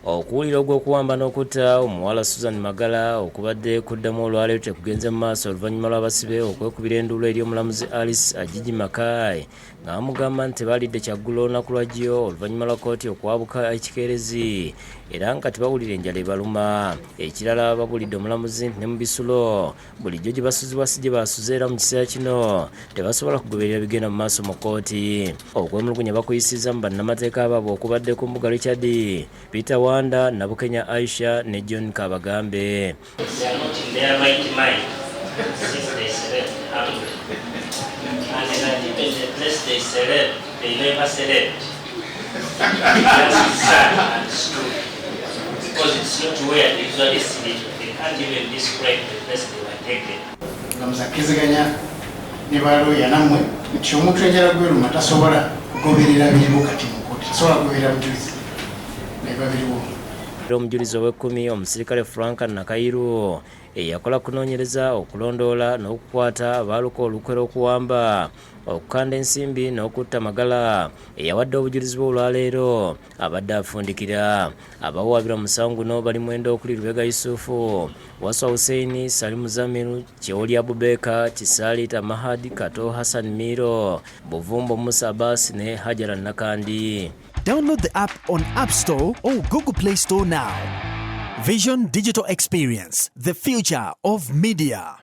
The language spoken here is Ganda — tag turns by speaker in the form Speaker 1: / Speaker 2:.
Speaker 1: Okuwulira ogw'okuwamba n'okutta omuwala Susan Magala okubadde kuddamu olwaleero tekugenze mu maaso oluvannyuma lw'abasibe okwekubira enduulu eri omulamuzi Alice Ajiji Makai nga bamugamba nti tebaalidde kyaggulo olunaku lwa ggyo oluvannyuma lwa kkooti okwabuka ekikeerezi era nga tebawulira enjala ebaluma. Ekirala babuulidde omulamuzi nti ne mu bisulo bulijjo gye basuzibwa si gye basuze era mu kiseera kino tebasobola kugoberera bigenda mu maaso mu kkooti. Okwemulugunya bakuyisizza mu bannamateeka baabwe okubadde ku mbuga Richard Peter Wanda, Nabukenya Aisha ne John Kabagambe.
Speaker 2: Omulamuzi akkiriziganya ne balooya nammwe nti omuntu enjala gweruma tasobola kugoberera biriwo kati mu kkooti, tasobola kugoberera bujulizi nabiba biriwo.
Speaker 1: Era omujulizi ow'ekkumi omusirikale Frank Nakayiru eyakola kunoonyereza, okulondoola n'okukwata abaaluka olukwe lw'okuwamba, okukanda ensimbi n'okutta Magala eyawadde obujulizi bwe olwaleero abadde afundikira. Abawawaabirwa mu musango guno bali mwenda okuli Lubega Yusufu, Waswa Hussein, Salim Zamiru, Kyewoli Abubaker, Kisaali Tamahad, Kato Hassan Miiro, Buvumbo Musa Abbas ne Hajara Nakandi.
Speaker 3: Download the app on App Store or Google Play Store now. Vision Digital Experience, the future of media.